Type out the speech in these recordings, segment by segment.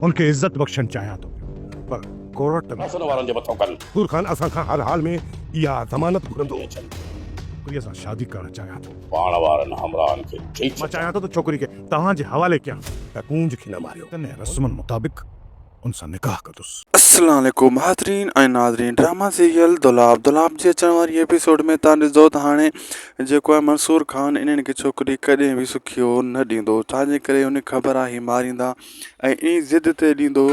هن کي عزت بخشڻ چاهيان ٿو پيو پر ڪورٽ ۾. حسن وارن جي مٿان ڪن. نور خان اسان کان هر حال ۾ اها ضمانت گهرندو. ڇوڪريء سان شادي ڪرڻ چاهيان ٿو. پاڻ وارن همراهن کي چئي مان چاهيان ٿو ته ڇوڪري کي توهان جي حوالي ڪيان. ته ڪونج کي نه ماريو. تنهن رسمن مطابق ان سان نڪاح ڪندس. السلام عليڪم حاضرين ۽ ناظرين ڊراما سيريل دولاب دولاب جي اچڻ واري ايپيسوڊ ۾ تان ڏسندو ته هاڻي جيڪو آهي منصور خان انهن کي ڇوڪري ڪڏهن به سکيو نه ڏيندو ڇا جي ڪري هن کي خبر آهي ماريندا ۽ انهي ضد تي ڏيندو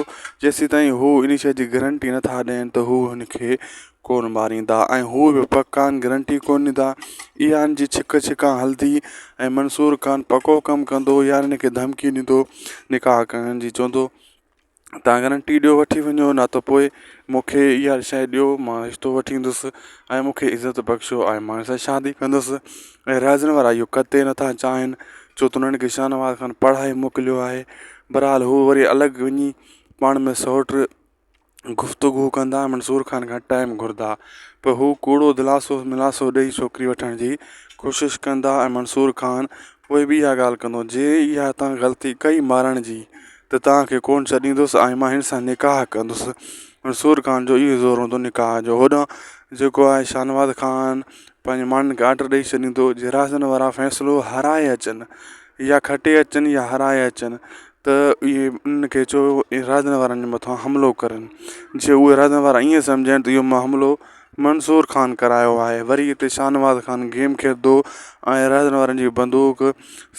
جيسيتائين هو انهي شيء جي گرنٽي نٿا ڏين ته هو هن کي ڪونه ماريندا ۽ هو به پڪان گرنٽي ڪونه ڏيندا اها هن جي ڇڪ ڇڪان هلندي ۽ منصور خان پڪو ڪم ڪندو يا هن کي ڌمڪي ڏيندو نڪاح ڪرڻ جي چوندو توهان گارنٽي ڏيو وٺي وڃو نه ته پوء مون کي اها شيء ڏيو مان رشتو وٺي ايندس ۽ مون کي عزت بخشو ۽ مان هن سان شادي ڪندس ۽ رهزن وارا اهو قطعي نٿا چاهين ڇو ته انهن کي شاهنواز خان پڙهائي موڪليو آهي بهرحال هو وري الڳ وڃي پاڻ ۾ سئوٽ گفتگو ڪندا منصور خان کان ٽائيم گهرندا پوء هو ڪوڙو دلاسو ملاسو ڏئي ڇوڪري وٺڻ جي ڪوشش ڪندا ۽ منصور خان پوء به اها ڳالهه ڪندو جي اها توهان غلطي ڪئي مارڻ جي ته توهان کي ڪونه ڇڏيندس ۽ مان هن سان نڪاح ڪندس منصور خان جو اهو زور هوندو نڪاح جو هوڏانهن جيڪو آهي شاهنواز خان پنهنجي ماڻهن کي آرڊر ڏئي ڇڏيندو جي رازن وارا فيصلو هارائي اچن يا کٽي اچن يا هارائي اچن ته اهي انهن کي چيو رازن وارن جي مٿان حملو ڪرن جي اهي رازن وارا ائين سمجهن ته اهو حملو منصور خان ڪرايو آهي وري هتي شاهنواز خان گيم کيڏندو ۽ رازن وارن جي بندوق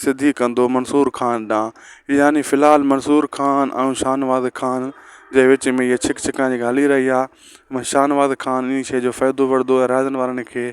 سڌي ڪندو منصور خان ڏانهن يعني في الحال منصور خان ۽ شاهنواز خان جي وچ ۾ اها ڇڪ ڇڪان جيڪا هلي رهي آهي شاهنواز خان ان شيء جو فائدو وٺندو ۽ رازن وارن کي.